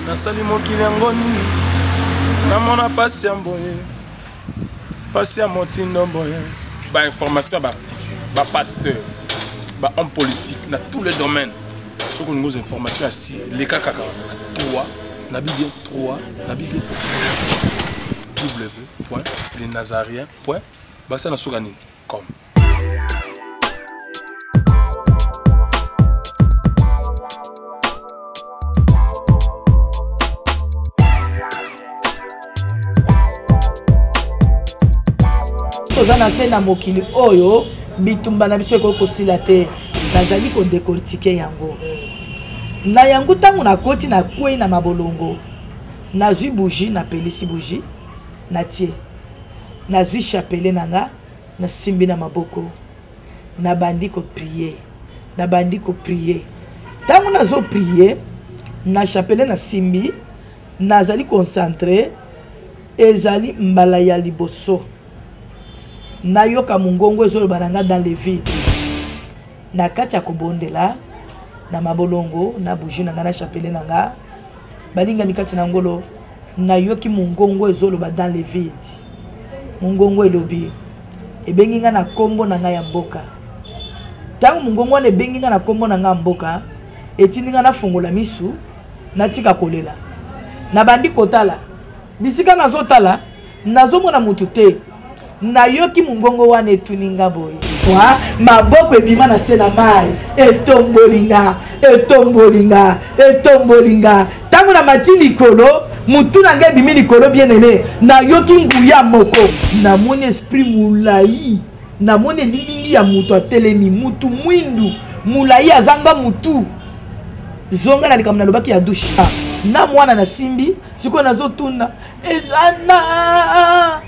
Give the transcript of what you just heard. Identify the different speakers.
Speaker 1: Nasali mokili yango nini? Namona pasi ya boye, pasi ya motindo boye. Ba information ya ba artiste, ba pasteur, ba homme politique na tous les domaines. Soki olingi ozwa information ya si leka kaka na 3 na bi bien 3 na bi bien w point les nazaréens point basa na suka nini com.
Speaker 2: Toza na se na mokili oyo bitumba na biso ekoki kosila te. Nazali kodekortike yango na yango. Ntango nakoti, nakwei na mabolongo, nazwi bougie, napelisi bougie, natie, nazwi chapelet na nga, nasimbi na maboko, nabandi koprie, nabandi koprie. Ntango nazoprie na chapelet nasimbi, nazali concentre. Ezali mbala ya liboso nayoka mongongo ezoloba na nga dans le vide, na kati ya kobondela na mabolongo, na bougie na nga, na chapelet na nga. Balingami kati na ngolo, nayoki mongongo ezoloba dans le vide. Mongongo elobi, ebengi nga na kombo na nga ya mboka. Ntango mongongo wana ebengi nga na kombo na nga ya mboka, etindi nga nafongola misu, natika kolela. Nabandi kotala bisika nazotala, nazomona motu te. Nayoki mongongo wana etuni nga boye, wa maboko ebima na se na mai, etomboli nga, etomboli nga, etomboli nga. Ntango na mati likolo, motu na nga ebimi likolo. Bien aimé, nayoki nguya moko, namoni esprit molai, namoni elilingi ya moto atelemi, motu mwindu molai, azanga motu. Zonga na likambo nalobaki ya dushe na mwana nasimbi. Sikoyo nazotuna eza na.